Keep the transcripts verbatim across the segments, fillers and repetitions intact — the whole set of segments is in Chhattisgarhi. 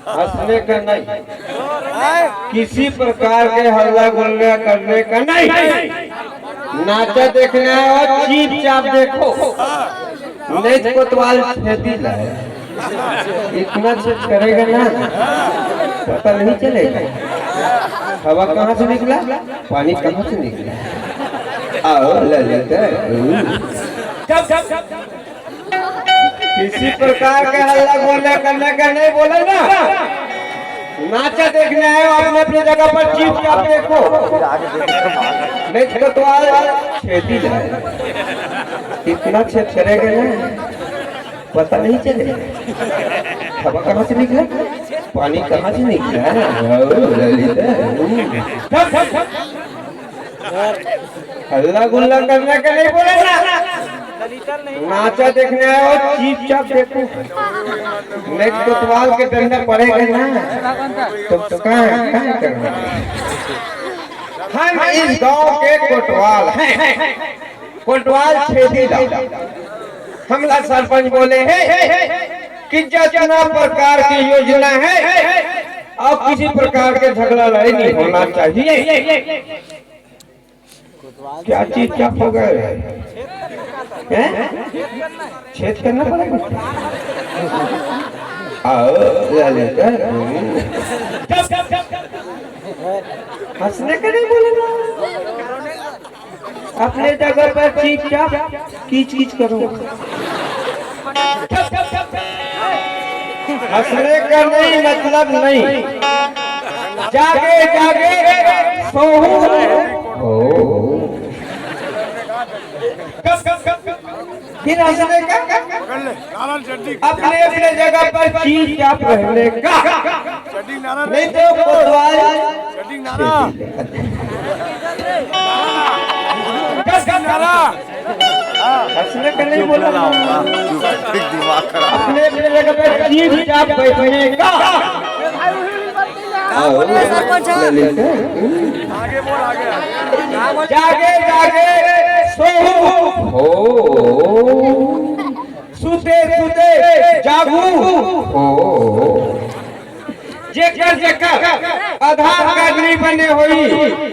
हंसने का नहीं, किसी प्रकार के हल्ला गुल्ला करने का नहीं। नाचा देखना है और चुपचाप देखो, नहीं तो कोतवाल छेदी ला। इतना छेद करेगा ना, पता नहीं चलेगा हवा कहाँ से निकला, पानी कहाँ से निकला। आओ ललिता। किसी प्रकार के हल्ला गोला करने का नहीं बोला ना। नाचा देखना है, अपने अपने जगह पर चुपचाप देखो, नहीं तो कोतवाल छेदी जाए। इतना छेद करेगा ना, पता नहीं चलेगा हवा कहाँ से निकला, पानी कहाँ से निकला। आओ ललिता। हल्ला गुल्ला करने का नहीं बोला ना। नाचा देखने आए हो, चुपचाप देखो, नहीं तो कोतवाल के डंडा पड़ेगा ना, तो कहाँ कहाँ करना। हम इस गांव के कोतवाल हैं, कोतवाल छेदी ला। हमला सरपंच बोले हैं कि जितना प्रकार की योजना है, अब किसी प्रकार के झगड़ा लड़ाई नहीं होना चाहिए। क्या चीज क्या हो गए हैं? छेद करना पड़ेगा। आओ ललिता। हंसने का नहीं बोले ना। अपने जगह पर चुपचाप कीच कीच करो। हंसने का नहीं, मतलब नहीं। जागे जागे सोहू। ओ। फिर हंसने का, अपने अपने जगह पर चुपचाप रहने का। नहीं तो कोतवाल। हंसने का नहीं बोला। अपने अपने जगह पर चुपचाप बैठने का। आओ, ललिता। जागे जागे सोहू। हो। सुते सुते जागू। हो। जेकर जेकर आधार कार्ड नहीं बने होई,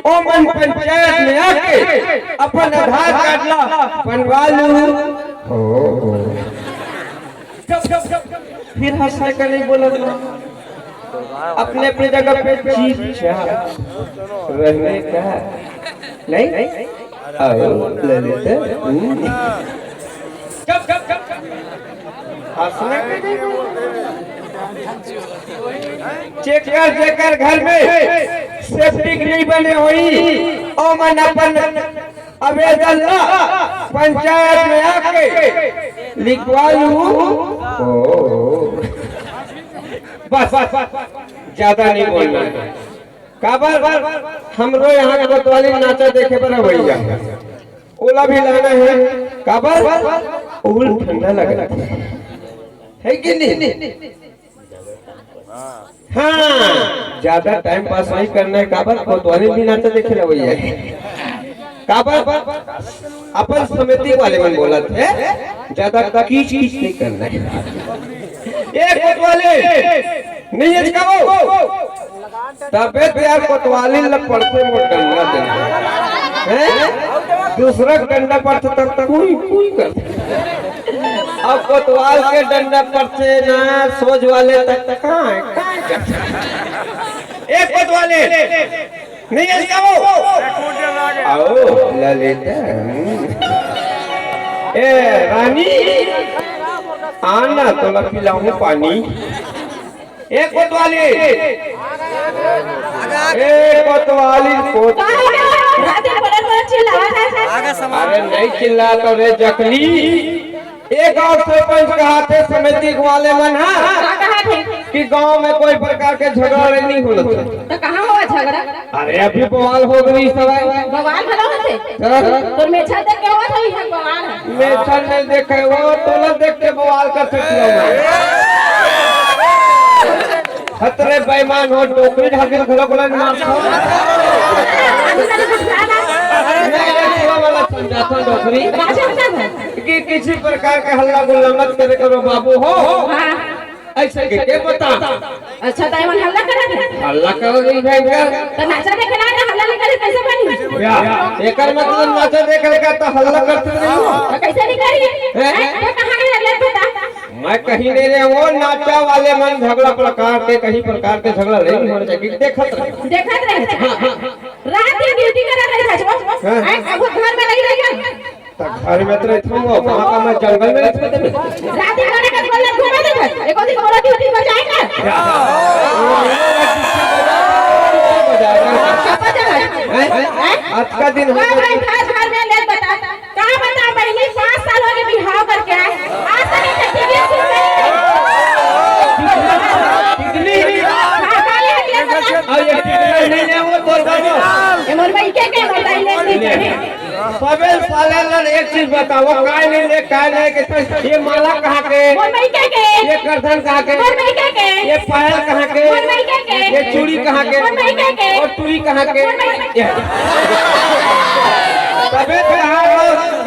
ओमन पंचायत में आके अपन आधार कार्ड ला बनवा लू। हो। फिर हंसने का नहीं बोला। अपने अपने जगह पे चुपचाप रहने का नहीं। आओ ललिता। हम्म। हंसने का नहीं बोला। जेकर जेकर घर में सेप्टिक नहीं बने होई, ओमन अपन आवेदन ला पंचायत में आके लिखवा लू। ओ। बस, बस, बस, ज्यादा नहीं बोलना है। काबर हमरो यहाँ कोतवाली नाचा देखे बर भैया, ओला भी लाना है। काबर ओहू ठंडा लगता है, है कि नहीं? हाँ, ज्यादा टाइम पास नहीं करना है। काबर कोतवाली भी नाचा देखे ला भैया। काबर अपन समिति वाले मन बोलत हे, ज्यादा कीच कीच नहीं करना है। ए कोतवाली, नहीं है कहो। तबे तो यार कोतवाली लग पड़ते मोर डंडा दे। हैं? दूसरा डंडा पड़ते तब तक कोई, कोई करते। अब कोतवाल के डंडा पड़ते ना, सोच वाले तक, तक कहाँ है? कहाँ है? ए कोतवाली, नहीं है क्या वो? आओ, ललिता। ए, रानी, आना, तोला पिलाऊं पानी। ए, कोतवाली। ए, कोतवाली, कोत-, का हो गया? रात में बड़ा बड़ा चिल्लावत है। अरे, नहीं चिल्ला तो रे, जकली। ए गांव सरपंच कहाथे समिति वाले मन हा का कहा थे? कि गांव में कोई प्रकार के झगड़ा नहीं होना चाहिए। तो कहाँ हुआ झगड़ा? अरे अभी बवाल हो गई सवाई। बवाल भला होते? हाँ। तो मेछा देख के हुआ था, यहाँ बवाल है। मेछा नहीं देखे वो, तोला देख के बवाल कर सकती हो। खतरे बेईमान हो, टोकरी ढाके घलो को नहीं मारता। मैं ये थोड़ा वाला समझाता हूँ डोकरी। अच्छा, अच्छा, अच्छा। कि किसी प्रकार का हल्ला गुल्ला मत करे करो बाबू हो। हाँ। ऐसे के, के बता। अच्छा, तो एमन हल्ला करत हे? हल्ला कर रही है क्या? तो नाचा देखे ना, तो हल्ला नहीं करे, कैसे बनी? क्या? एकर मतलब नाचा देखे का तो हल्ला करते नहीं हो? तो कैसे नहीं करी? हैं? हैं? तो कहाँ गए, ले बता। मैं कहीं नहीं रहे, वो नाचा वाले मन झगड़ा प्रकार के, कहीं प्रकार के झगड़ा नहीं होना चाहिए। देखत रहे। देखत रहे। हाँ, हाँ। रात दिन ड्यूटी करत रहे था जो। हाँ। हैं? अब वो घर में रही रही है। तो घर में तो रहता हूँ, वहाँ का मैं जंगल में रहता हूँ। रात दिन गाने का बोल रहा, घूमे थे। एक दिन बोला कि होती बजाए का। बजा रहा है। हैं? हैं? आज का दिन हो गया। घर में ले बता। का बता बहिनी, पाँच साल हो गए बिहाव करके आए, आज तक एक टिकली सुन नहीं। टिकली? हाँ, हाँ, ये टिकली बता। और ये टिकली नहीं है वो तोर बाबू। ये मोर भाई के, के मोर भाई ने नहीं करे। सबे साले लन एक चीज बताओ, काय नहीं ले, काय नहीं के, ये माला कहाँ के? मोर भाई के के? ये करधन कहाँ के? मोर भाई के के? ये पायल कहाँ के? मोर भाई के के? ये चूड़ी कहाँ के? मोर भाई के के? और टूड़ी कहाँ के? मोर भाई के के? तबे तो यार,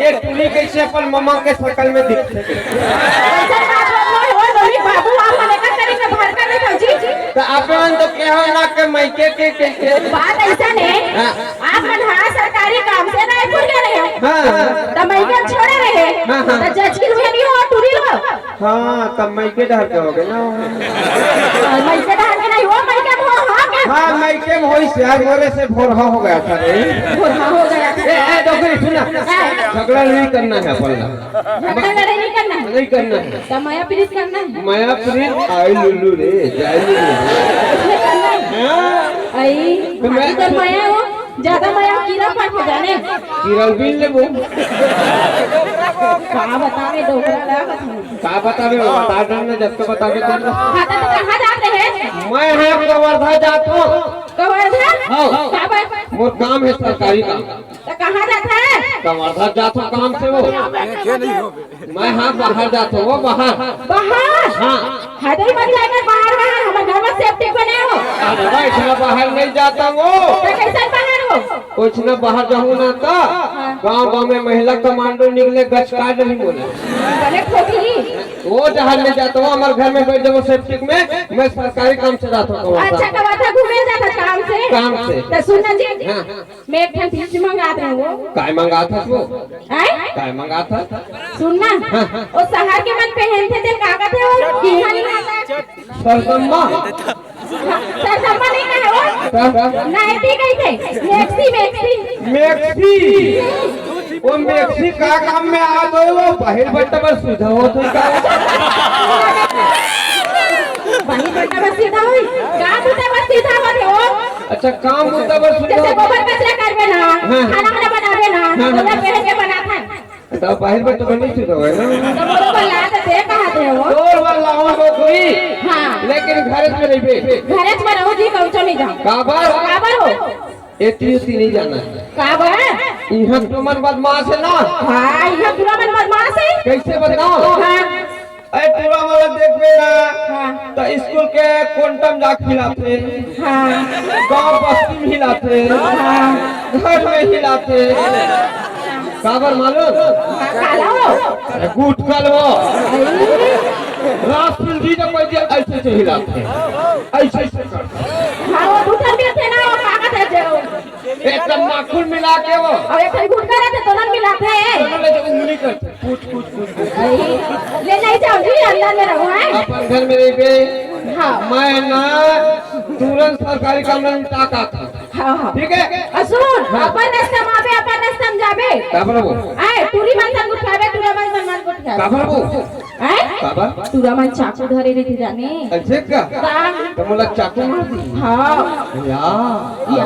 ये टूरी कैसे अपन ममा के शकल में दिखथे? ऐसा बात मत बोल, वो दोनों बाबू आप मन एकर तरीका भर कर नहीं भौजी। तो अपन तो कहो ना के मइके के, के, के। बात ऐसा नहीं। हाँ। आप मन हा सरकारी काम से रायपुर गए रहे। हाँ। तो मइके छोड़े रहे। हाँ, हाँ। तो जज की रुए नहीं हो, टूरी हो। हाँ, तब मइके डहर के हो गए ना। मइके डहर के नहीं हो, मइके में हो, हाँ का? हाँ, मइके में होइस यार, मोरे से भोरहा हो गया था रे। भोरहा हो गया था। ए, ए, डोकरी, सुन ना। हाँ। झगड़ा नहीं करना है, बोलना। झगड़ा लड़ाई नहीं करना है। नहीं करना है। तो मया प्रीत करना है। मया प्रीत, आई लुल्लू रे, जाई लुल्लू। इसमें करना है। हाँ। आई, तो मैं भाभी तो मया हो। ज्यादा मया कीरा पाट हो जाने। कीरा बिन लेबो। का बतावे डोकरा, का बतावे? का बतावे, बता दे ना, जब तो बतावे तो। हाँ, तो कहाँ जात रहे? मैं हाँ कवर्धा जात हूँ। कवर्धा? हाँ। का बात? मोर काम है सरकारी काम। तो कहाँ जात है? कवर्धा जात हूँ काम से वो। मैं हाँ बाहर जात हूँ, वो बाहर। बाहर? हाँ। हदई मत जाए कर बाहर, बाहर, हमर घर में सेफ्टी बने हो। अरे भाई, इतना बाहर नहीं जाता वो। तो कैसे बाहर हो? कुछ ना बाहर जाऊँ ना तो हाँ। गाँव गाँव में महिला कमांडो निकले, गच काट नहीं बोले। भले ठोकी। वो जहाँ नहीं जाता वो हमारे घर में बैठ जाओ सेफ्टी में, मैं सरकारी काम से जाता हूँ। अच्छा, कवर्धा घूमे जाता काम से? काम से। तो सुन ना जी। हाँ। मैं एक ठन चीज मंगात रहूं वो। काय मंगात हस वो? आय? काय मंगात हस? सुन ना, हाँ, हाँ। वो शहर के मन पहनथे तेल का कहथे वो? किहा नहीं आता। सरदम्मा। सरदम्मा नहीं कहे वो। का? नाइटी कही थे। Maxi, maxi. मैक्सी। वो मैक्सी का काम में आ गए वो? बाहर बट्टा पर सीधा हो तो का? बाहर बट्टा पर सीधा होई? का बट्टा पर सीधा होते हो? अच्छा, काम मुद्दा पर सुन लो। जैसे गोबर कचरा करबे ना, हाँ। खाना वाना बनाबे ना, हाँ, हाँ। ओला पहन के बनाथन। तो बाहर में तो बनी चुका है ना। तो मोरो बला तो दे कहा थे वो। तोर बला हो नौकरी। हाँ। लेकिन घर में रहिबे। घर में रहो जी, कहूँ नहीं जाओ। काबर? काबर हो? एती उती नहीं जाना है। काबर? यहाँ तो मन बदमाश है ना। हाँ, यहाँ पूरा मन बदमाश है। कैसे बताओ? हाँ। अरे टूरा मन ला देखबे ना, हाँ। त स्कूल के कोंटा म जाके हिलाथे, हाँ। गांव बस्ती में हिलाथे, हाँ। घर में हिलाथे। काबर मालूम? हाँ, काला हो। अरे गुटखा लो। रास पिल दी तो कोई दे, ऐसे से हिलाथे, ऐसे से करथे। हाँ, वो गुटखा भी थे ना, वो कागज है जो। एकदम नाखून मिला के वो। और एक ठन गुटखा रहथे, दोनों मिलाथे। दोनों ले जो उंगली करथे। पूछ, पूछ, पूछ, पूछ। ले नहीं जाओ जी, अंदर में रहो, हैं? अपन घर में रहिबे। हाँ। मैं ना तुरंत सरकारी काम में निपटा का था। हाँ, हाँ। ठीक है? और सुन, हाँ। अपन रास्ता में आबे, अपन रास्ता में जाबे। का बोलबो? आए, टूरी मन संग उठाबे, टूरा मन संग मन उठाबे। का बोलबो? आए? का बा? टूरा मन चाकू धरे रहिथे जाने। अच्छा का? का? तो मोला चाकू मार दी। हाँ। या। या।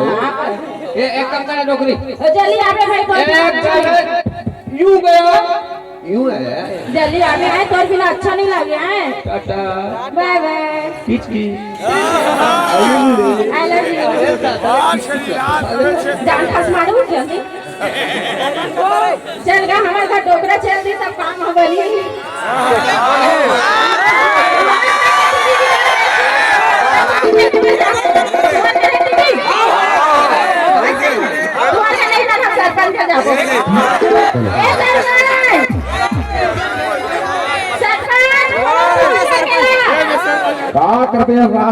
ए, एक काम करे डोकरी। ओ, जल्दी आबे भाई, बहुत एक जल्दी। यूं गया। यूं है। जल्दी आबे, आए, तोर बिना अच्छा नहीं लगे, आए। टाटा। बाय बाय। किच किच। I love you। जान खस मारू, जल्दी। चल गा, हमारे घर डोकरा चल दी, सब काम हो बनी।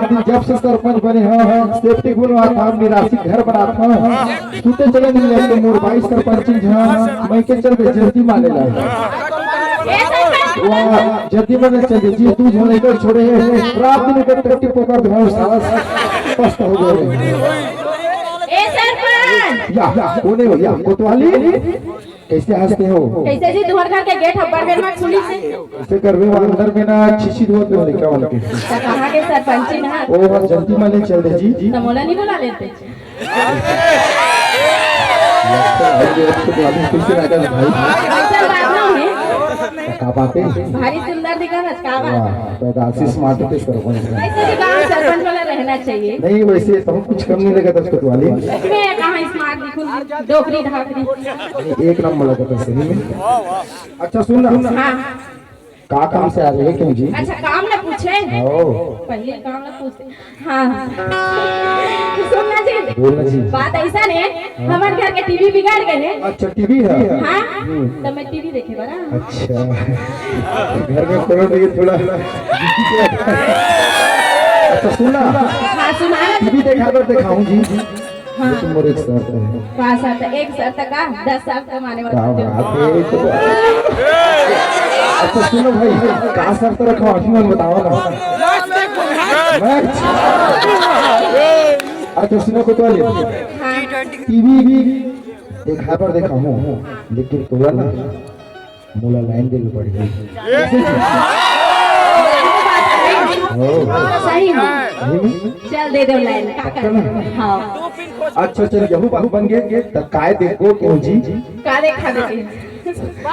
दिन जब से सरपंच बने हव, सेप्टिक बनवात हव, निराश्रित घर बनात हव, सुते चले नहीं लेते मोर बाईस सरपंच जी, हाँ, मैं के चल दे जल्दी माने ला। वाह, जल्दी माने चल दे जी, तू जो लेकर छोड़े है, रात दिन के टट्टी पोकर धुआं साला पस्त हो गए। ए सरपंच! या, या, कोने हो, या, कोतवाली? कैसे हंसते हो? कैसे जी, तुम्हारे घर के गेट ह बड़ बेर में खुली से? कैसे करबे, वो अंदर में ना छीछी धोत हो लइका मन के। त कहाँ के सरपंच ना? ओ, बस जल्दी माने चल दे जी। त मोला नहीं बुला लेते? लगता है, ये तो कोतवाली फिर से राजा भाई। ऐसा बात नहीं है। का बात है? भारी सुंदर दिखा है, का बात? वाह, तो आशीष मार्ट पे सरपंच है। ऐसे भी गांव सरपंच वाला रहना चाहिए। नहीं, वैसे तो कुछ कम नहीं लगा था उसको कोतवाली। मैं कहाँ स्मार्ट दिखूंगी, डोकरी ढाकरी। नहीं, एक नंबर लगा था सही में। अच्छा सुन ना, हाँ। का काम से आ रहे हैं क्यों जी? अच्छा, काम ना पूछे। ओ। पहले काम ना पूछे। हाँ, हाँ। सुन ना जी। बोल ना जी। बात ऐसा ने, हाँ। हमारे घर के टीवी बिगड़ गए है। अच्छा, टीवी है? हाँ, हम्म। तो मैं टीवी देखे बरा। अच्छा, घर में कोनो नहीं, थोड़ा। अच्छा सुन ना। हाँ, सुना ना। टीवी देखा कर दिखाऊं जी। हाँ। लेकिन मोर एक शर्त है। का शर्त है? एक शर्त का दस साल कमाने वाला क्या बात है, ये तो। अच्छा सुनो भाई, का शर्त रखा, अभी मन बताओ ना। मैच। अच्छा सुनो कोतवाली, हाँ। टीवी भी देखा पर देखा हूँ, लेकिन तोला ना मोला लाइन दे पड़ही। हो। सही में। सही में? चल दे दो लाइन, का कर? हाँ। अच्छा चल, यहू बात बन गए, तब काय देखो क्यों जी? का देखा देखे?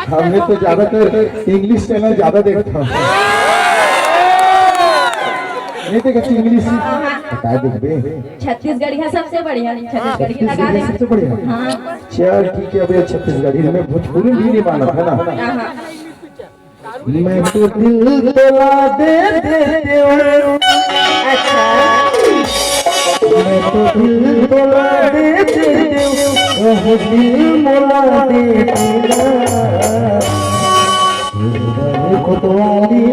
हमने तो ज्यादातर इंग्लिश चैनल ज्यादा देखता हूँ। नहीं देखा इंग्लिश? हाँ। तो काय देखबे? छत्तीसगढ़िया सबसे बढ़िया, छत्तीसगढ़ी लगा दे। सबसे बढ़िया? हाँ। चल ठीक है, अभी छत्तीसगढ़ी में भोजपुरी भी नहीं मानत है ना? हाँ, हाँ। मैं तो दिल तोला दे दे। अच्छा। मैं तो दिल तोला दे दे। दिल मोला दे दे। कोतवाली।